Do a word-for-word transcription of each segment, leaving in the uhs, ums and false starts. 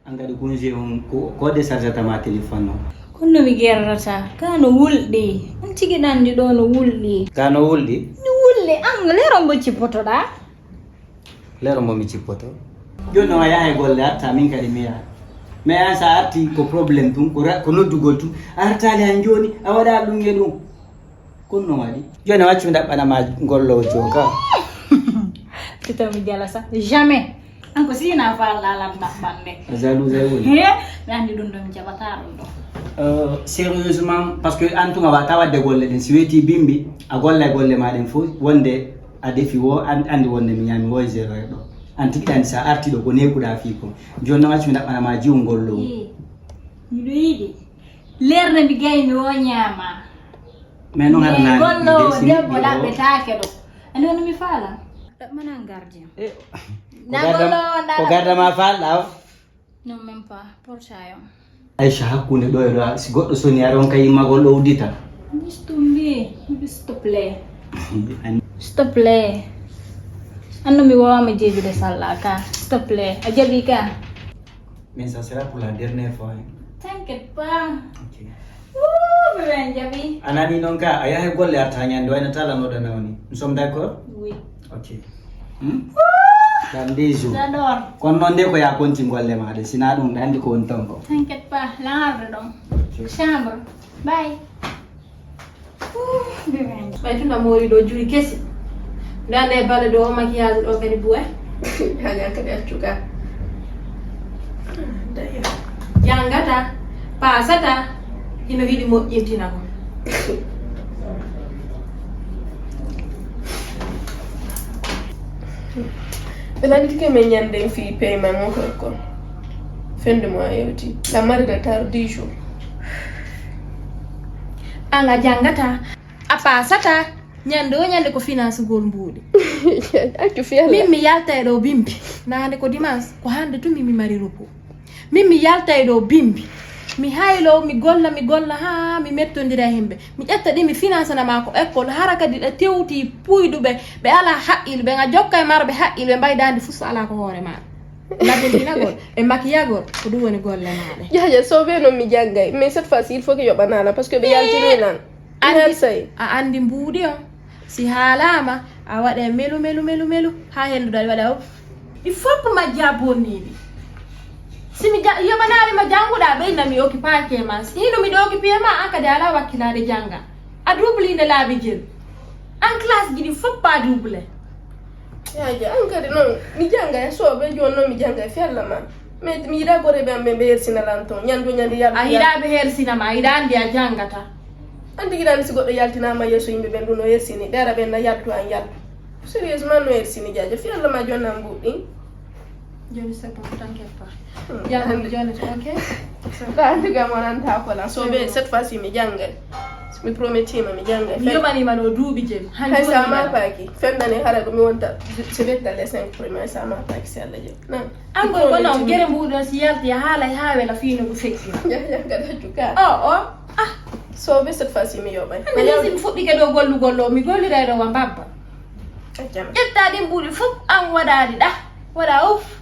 An kadi congé on ko, ko décharge tama téléphone o. Kono mi gerrata, ka no wulɗi. On tigi ɗanndi ɗo no wulɗi. Ka no wulɗi? No wulɗi. An lero mbo cippotoɗa? Lero mbo mi cippoto. Jooni noon a yahay golle arta, min kadi mi yaha. Mais an sa arti ko problème tun, ko ra-, ko noddugol tun. A artaali han jooni, a waɗa ɗum e ɗum. Kono no waɗi? Jooni a waccu mi ɗaɓɓana ma ngollowo jooka. Tito mi jala sa. Jamais. An ko sina fa lalam ɗaɓɓande. A jalouse ay woni? He, mi anndi ɗum ɗo mi jaɓata ɗum ɗo. Euh, sérieusement, parce que an tun a wata wadde golle ɗen. Si weeti bimbi, a golla e golle ma ɗen fof, wonde a defi wo, an-, anndi wonde mi ñaami wo e zéro heure ɗo. An tigi ɗanndi sa arti ɗo ko nekuɗa fii kon. Jooni a waccu mi ɗaɓɓana ma jiwu ngollowo. Yee, miɗo yiɗi. Lernde mi gay mi wo ñaama. Mais non, hara naani gollowo debbo ɗaɓɓetaake ɗo. Ani woni mi faala. Ɗaɓɓana gardien. Eh, ko na garda, gollowo na ko garda ma faalɗa o? Non, même pas. Portail on. Aïcha, hakkunde ɗo e ɗo, si goɗɗo soni, ara on kay immagol ɗo uddita. Misto mbi, miɗo s'il te plaît. S'il te plaît. Anno mi wawama jeejude salla ka. S'il te plaît. A jaɓi ka? Mais ça sera pour la dernière fois, hein. T'inquiète pas. Ok. Wuu, bébé, en jaɓi. A nani noon ka, a yahay golle arta ñande wayno tala noɗa nawni. Nous sommes d'accord? Oui. Ok. Hmm? Dans deux jours. J'adore. Kono noon de ko ya konti golle ma de, sina ɗum ɗa anndi ko woni toon ko. T'inquiète pas, lanarde ɗon. Ok. Chambre. Bye. Ɓay tun a moori ɗo juri kesi. Nda nde bale ɗo o maquillage ɗo kadi buwe. Haja kadi accu ka. Jangata, pasata, hino hiɗi moƴƴintina ko. Ɓe landitike men ñande fii paiement o ko ko. Fende mo a yewti. La mari retard dix jours. An a jangata, a pasata, ñande o ñande ko finansugol mbuuɗi. Accu fiyalla. Min mi yalta e ɗo bimbi. Nande ko dimanche, ko hande tun mi mari repos. Min mi yalta e ɗo bimbi. Mi haylo, mi golla, mi golla, ha mi mettondira e himɓe. Mi ƴetta ɗi, mi finansana ma ko école, hara kadi ɗa tewti puyɗuɓe, ɓe ala haqqil, ɓe nga jokka e marɓe haqqil, ɓe mbaydandi fus ala ko hoore maɗa. Labintinagol, e makiyagol, ko ɗum woni golle maɗa. Jaaja, so ɓe noon mi janngay, mais cette fois-ci, il faut que yoɓanala, parce que ɓe yaltini lan. Andi, a andi mbuuɗi on, si haalama, a waɗe melu, melu, melu, melu, ha henduɗa waɗa o. Ɗi fof majja bonniɗi. Si mi ja-, yoɓanaali ma jannguɗa ɓe inna mi occupake ma. Si hino miɗo occupé ma, an kadi ala wakkilaade jannga. A duublinde laabi jelu. An classe ji ɗi fof pa duuble. Yaaja, an kadi noon, mi jannga e sooɓe, jooni noon mi jannga e fella ma. Mais mi yiɗa goreɓe am ɓe, ɓe hersina lan toon. Ñande ñande yaltu. A yiɗa ɓe hersina ma, a yiɗa anndi a janngata. An tigi ɗan si goɗɗo yaltinaama yeeso yimɓe ɓen, ɗum no hersini. Ɗeera ɓen na yaltu an yaltu. Sérieusement no hersini Jaaja. Fii Allah ma jonna mbuuɗi. Jooni c'est bon, t'inquiète pas. Hmm. Janngo mi jooni to, ok? Ɗa anndi gam on anndaa ko lan. So ɓe cette fois-ci mi janngay. Mi promettima mi janngay. Mi yoɓaniima ɗo duuɓi jeɗi. Hay sa maapaaki. Fendani hara ko mi wonta. Je vais dans les cinq premiers, hay sa maapaaki si Allah jaɓi. Nan. An koy ko non, gere mbuuɗi on si yalti a haalay haa wela fii no ko feƴƴi. Jaaja kadi accu ka. O, o. Ah. So ɓe cette fois-ci mi yoɓay. Hannde ni si mi fuɗɗike ɗo gollugol ɗo, mi golliray ɗo wa mbabba. Accam. Ƴetta ɗin mbuuɗi fof an waɗaɗi ɗa. Waɗa uf.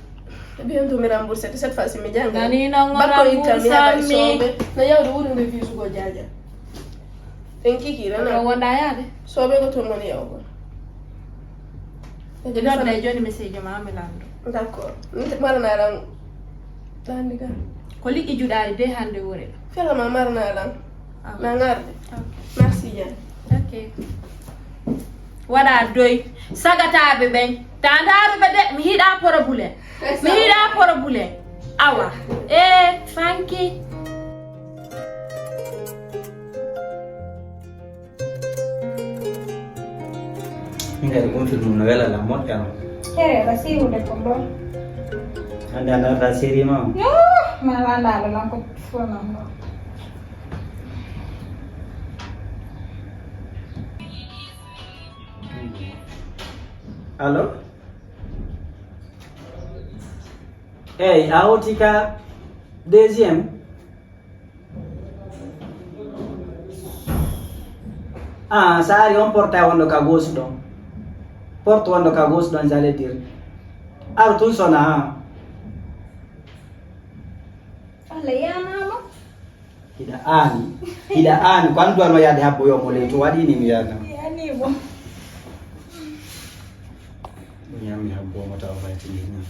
Bientôt mi remboursete, cette fois-ci mi jannga. Nani non o bakko itta mi heɓa remboursami. Sooɓe. No yawde wuuri nde fiisugo Jaaja. En kiki rana. Ko wonda yaade. Sooɓe ko toon woni yawgol. Nodda e jooni mi seyjo ma mi lanndo. D'accord. Mi te-, marana lan. Ɗa anndi ka. Ko liƴƴi juɗaali de hannde wure. Fela ma marana lan. Ah. Na ngarde. Ok. Merci Jaaja. Ok. Waɗa doy. Sagataaɓe ɓen. Ta ndaaruɓe de, mi hiɗa poro bule. Mi hiɗa poro bule. Awa. E, fanki. Min kadi confirme no wela la moƴƴa no. Here aɗa siiwude ko ɗon. Hannde a darda série ma o. Yoo, ma landaɗo lan ko fof non ɗo. Allo? Eyi, a hoti ka deuxième? Ah, sa ari on porta wonɗo ka gauche ɗon. Porte wonɗo ka gauche ɗon, j'allais dire. Ar tun sona, ha. Allah yanama. Hiɗa aani, hiɗa aani ko anndu ano yaade habboyo mo ley to waɗi ni mi yaadama. Yanimo. Ñaami habbo mo tawa fayti ni ñaami.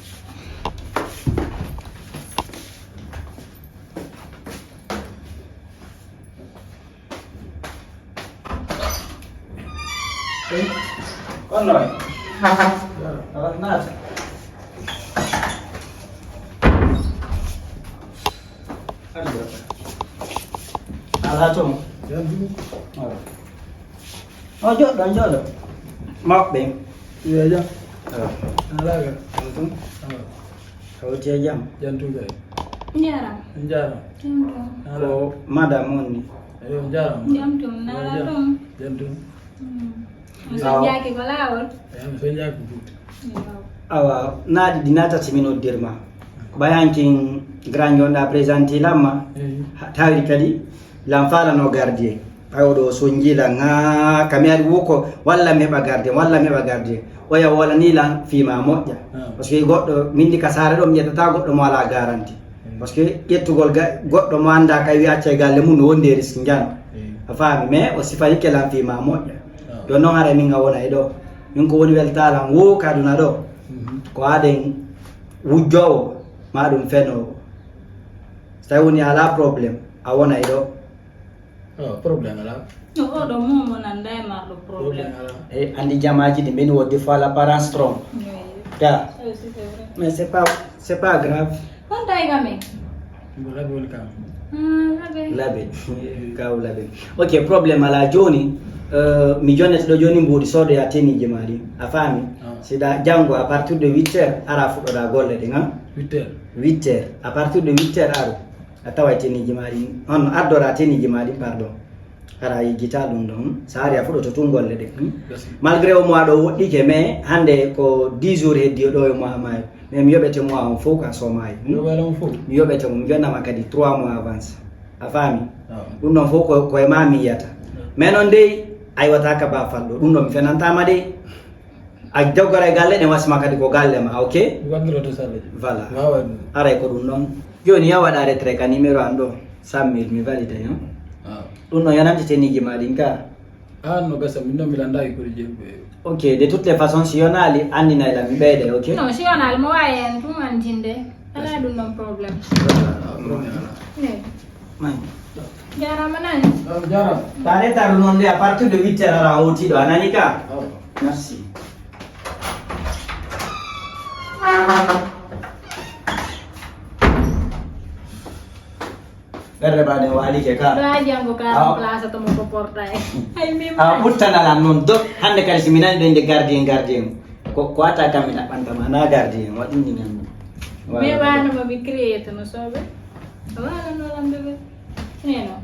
Kono aɗa naata. Alaa toon. O joɗɗo joɗo. Maɓɓe. Yeeja. Alaa ka. Hawti e jam. Jantu kay. Njaram. Njaram. Jantu. Ko madame on ni. Eyo, njaram. Jam tum nala tum. Jam tum. Soñjaaki ko laawol. Eyo, soñjaaki buuti. Awa naaɗi ɗi naatata min oddirma. Ko ɓay hankin grand jonɗa présenté lamma. Tawri kadi lan faalano gardien. Ɓay oɗo soñji lan ha kami ari wo ko walla mi heɓa gardien walla mi heɓa gardien. Oya wolani lan fiima moƴƴa. Parce que goɗɗo min ndi ka saare ɗo mi ƴettata goɗɗo mo ala garanti. Parce que ƴettugol goɗɗo mo annda kay wi acca e galle mum no wondi e risque njano. A faami mais o sifanike lan fiima moƴƴa. Ɗon noon haray min a wona e ɗo. Min ko woni weltalan wo kaduna ɗo. Ko aɗen wujjowo ma ɗum fenowo. So tawi woni ala problème a wona e ɗo. Problème ala. No oɗo momo nanda e marɗo problème. E andi jamaji ɗi mbeni wodde fois l'apparence trompe. Ya. Mais c'est pas c'est pas grave. Honto e gamen? Ko labi woni kam. Labe. Kaw labe. Ok problème ala joni. Euh, mi jonnete ɗo joni mbuuɗi soodoya teniji ma ɗi a faami. Sida janngo à partir de huit heures ara fuɗɗoɗa golle ɗin han. Huit heures. Huit heures à partir de huit heures aro. A taway teniji ma ɗin honno addora teniji ma ɗin pardon. Hara a yejjita ɗum ɗon so ari a fuɗoto tun golle ɗe. Malgré o mois ɗo woɗɗike mais hande ko dix jours heddi o ɗo e mois maayo. Mais mi yoɓete mois on fof ka somayi. Mi yoɓete mo mi jonnama kadi trois mois avance. A faami. Ɗum ɗon fof ko e ma mi yiyata. Mais noon dey a iwata ka ba falɗo ɗum ɗon mi fenantama dey. A joggora e galle ɗen wasima kadi ko galle ma ok. Voilà. Aray ko ɗum ɗon. Joni ya waɗa retrait ka numéro an ɗo. Cent mille mi valide hen. Ɗum ɗon yanante teniji ma ɗin ka. Ah no gasa min non mi landa e kuri jebbe. Ok, de toutes les façons si yonali andinay la mi ɓeyde ok. Non si yonali mo wawi en tum andinde. Ala ɗum ɗon problème. Ne. Jarama nani. Jarama. Tare taru non de à partir de huit heures ara hoti ɗo a nani ka. Merci. Ɓerde ma ne waalike ka. Ɗo a jango ka remplace to mo ko porta e. Ay mi ma. A ɓuttanalan noon dot hannde kadi si mi nani ɗo inde gardien gardien ko ko atta kam mi ɗaɓɓanta ma na gardien waɗi ni nan. Mais ɓano ma mi créate no soɓe. Wala no lambe ɓe. Neno.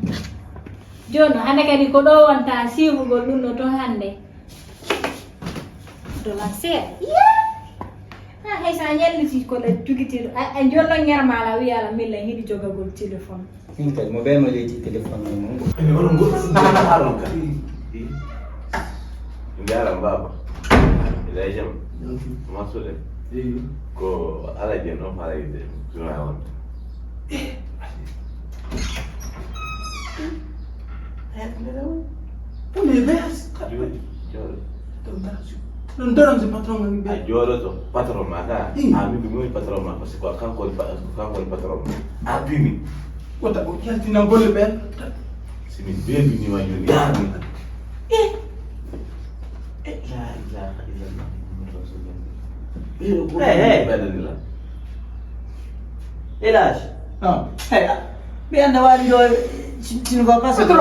Jono hannde kadi ko ɗo wonta siwugol ɗum ɗo toon hannde. Dolan seeɗa. Yaa! Ha hay so a ñalliti ko ɗa jogiti a jollo ñermaala wiya ala milla hiɗi jogagol téléphone. Min kadi mo ɓe no leyti téléphone mum. Ene onon goɗɗo ɗum jogata haron ka. Njaram baba. Ila jam. Masude. Ko ala je no fara ide. Tuna won. Ɗum e beyas. Ɗum daran si patron ma min ɓe. A jooɗoto patron ma ka. A min ɗum woni patron ma parce que kanko woni patron ma. A bimi. Wota o yaltinan golle ɓen. Si min bebinima joni yaami. La ilaha illallah. Ɓeɗo ko ɓeɗanila. Elage. Mi anda waɗi ɗo. Tu ne vois pas ce que.